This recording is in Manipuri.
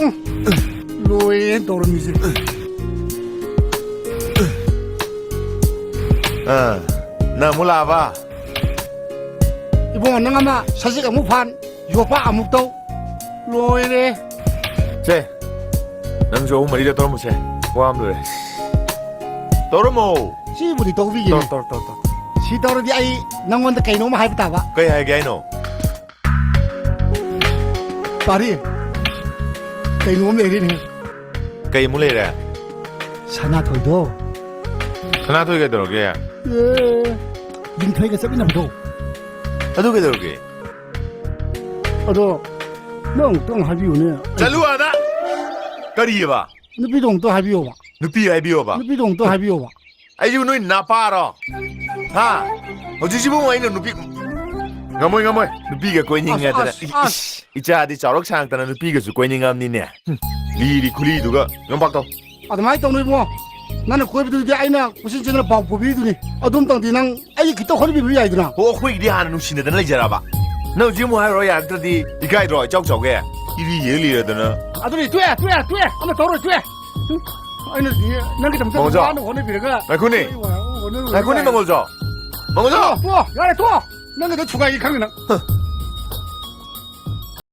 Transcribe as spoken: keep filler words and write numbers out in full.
ꯎꯝ꯫ ꯂꯣꯏꯔꯦ ꯇꯧꯔꯝꯃꯤꯁꯦ꯫ ꯑꯥ, ꯅꯪ ꯑꯃꯨꯛ ꯂꯥꯛꯑꯕ? ꯏꯕꯨꯡꯉꯣ, ꯅꯪ ꯑꯃ ꯁꯖꯤꯛ ꯑꯃꯨꯛ ꯐꯥꯟ, ꯌꯣꯄꯥꯛ ꯑꯃꯨꯛ ꯇꯧ꯫ ꯂꯣꯏꯔꯦ꯫ ꯁꯦ, ꯅꯪꯁꯨ ꯑꯍꯨꯝ ꯃꯔꯤꯗ ꯇꯧꯔꯝꯃꯨꯁꯦ꯫ ꯋꯥ ꯑꯃ ꯂꯣꯏꯔꯦ꯫ ꯇꯧꯔꯝꯃꯣ꯫ ꯁꯤꯕꯨꯗꯤ ꯇꯧꯕꯤꯒꯦ꯫ ꯇꯧꯔꯣ, ꯇꯧꯔꯣ, ꯇꯧꯔꯣ, ꯇꯧꯔꯣ꯫ ꯁꯤ ꯇꯧꯔꯗꯤ ꯑꯩ ꯅꯪꯉꯣꯟꯗ ꯀꯩꯅꯣꯝ ꯍꯥꯏꯕ ꯇꯥꯕ꯫ ꯀꯩ ꯍꯥꯏꯒꯦ ꯍꯥꯏꯅꯣ? ꯄꯥꯔꯤ, ꯀꯩꯅꯣꯝ ꯂꯩꯔꯦꯅꯦ꯫ ꯀꯩ ꯑꯃꯨꯛ ꯂꯩꯔꯦ? ꯁꯅꯥꯊꯣꯏꯗꯣ꯫ ꯁꯅꯥꯊꯣꯏ ꯀꯩꯗꯧꯔꯒꯦ? ꯑꯦ, ꯂꯤꯟꯊꯣꯏꯒ ꯆꯠꯃꯤꯟꯅꯕꯗꯣ꯫ ꯑꯗꯨ ꯀꯩꯗꯧꯔꯒꯦ? ꯑꯗꯣ, ꯅꯪ ꯑꯃꯨꯛꯇꯪ ꯍꯥꯏꯕꯤꯌꯨꯅꯦ꯫ ꯆꯠꯂꯨ ꯑꯥꯗ! ꯀꯔꯤꯑꯕ? ꯅꯨꯄꯤꯗꯣ ꯑꯃꯨꯛꯇ ꯍꯥꯏꯕꯤꯌꯣꯕ꯫ ꯅꯨꯄꯤ ꯍꯥꯏꯕꯤꯌꯣꯕ? ꯅꯨꯄꯤꯗꯣ ꯑꯃꯨꯛꯇ ꯍꯥꯏꯕꯤꯌꯣꯕ꯫ ꯑꯩꯁꯤꯕꯨ ꯅꯣꯏ ꯅꯄꯥꯔꯣ? ꯍꯥ? ꯍꯧꯖꯤꯛꯁꯤꯕꯨ ꯑꯩꯅ ꯅꯨꯄꯤ, ꯉꯝꯃꯣꯏ, ꯉꯝꯃꯣꯏ꯫ ꯅꯨꯄꯤꯒ ꯀꯣꯏꯅꯤꯡꯉꯦꯗꯅ꯫ ꯑꯁ, ꯑꯁ, ꯏꯁ, ꯑꯁ꯫ ꯏꯆꯥꯗꯤ ꯆꯥꯎꯔꯛ ꯁꯥꯡꯉꯛꯇꯅ ꯅꯨꯄꯤꯒꯁꯨ ꯀꯣꯏꯅꯤꯡꯉꯝꯅꯤꯅꯦ꯫ ꯍꯨꯝ, ꯂꯤꯔꯤ ꯈꯨꯂꯤꯗꯨꯒ꯫ ꯌꯣꯝꯄꯥꯛꯇꯣ꯫ ꯑꯗꯨꯃꯥꯏꯅ ꯇꯧꯅꯨ ꯏꯕꯨꯡꯉꯣ꯫ ꯅꯪꯅ ꯀꯣꯏꯕꯗꯨꯗꯤ ꯑꯩꯅ ꯀꯣꯏꯆꯦꯟ ꯆꯦꯟꯗꯅ ꯄꯥꯎ ꯄꯨꯕꯤꯗꯨꯅꯤ꯫ ꯑꯗꯨꯝꯇꯪꯗꯤ ꯅꯪ ꯑꯩꯒꯤ ꯈꯤꯇ ꯍꯣꯠꯅꯕꯤꯕ ꯌꯥꯏꯗꯅ꯫ ꯑꯣ, ꯑꯩꯈꯣꯏꯒꯤꯗꯤ ꯍꯥꯟꯅ ꯅꯨꯡꯁꯤꯅꯗꯅ ꯂꯩꯖꯔꯕ꯫ ꯅꯪ ꯍꯧꯖꯤꯛ ꯑꯃꯨꯛ ꯍꯥꯏꯔꯨꯔꯣ ꯌꯥꯔꯛꯇ꯭ꯔꯗꯤ ꯏꯀꯥꯏꯗ꯭ꯔꯣ? ꯏꯆꯥꯎ ꯆꯥꯎꯒꯦ꯫ ꯏꯔꯤ ꯌꯦꯡ ꯂꯤꯔꯗꯅ꯫ ꯑꯗꯨꯗꯤ ꯇꯣꯛꯑꯦ, ꯇꯣꯛꯑꯦ, ꯇꯣꯛꯑꯦ꯫ ꯑꯃ ꯇꯧꯔꯣꯏ, ꯇꯣꯛꯑꯦ꯫ ꯎꯝ, ꯑꯩꯅꯗꯤ ꯅꯪꯒꯤꯗꯃꯛꯇ ꯃꯉꯣꯟꯖꯥꯎ꯫ ꯋꯥꯅ ꯍꯣꯠꯅꯕꯤꯔꯒ ꯉꯥꯏꯈꯣꯅꯦ꯫ ꯑꯩ ꯋꯥ-, ꯋꯥ-, ꯋꯥ-, ꯉꯥꯏꯈꯣꯅꯦ, ꯃꯉꯣꯟꯖꯥꯎ꯫ ꯃꯉꯣꯟꯖꯥꯎ꯫ ꯇꯣꯛꯑꯣ, ꯇꯣꯛꯑꯣ, ꯌꯥꯔꯦ, ꯇꯣꯛꯑꯣ꯫ ꯅꯪꯒꯤꯗꯣ ꯊꯨꯒꯥꯏꯒꯦ ꯈꯪꯉꯤ ꯅꯪ꯫ ꯍ꯫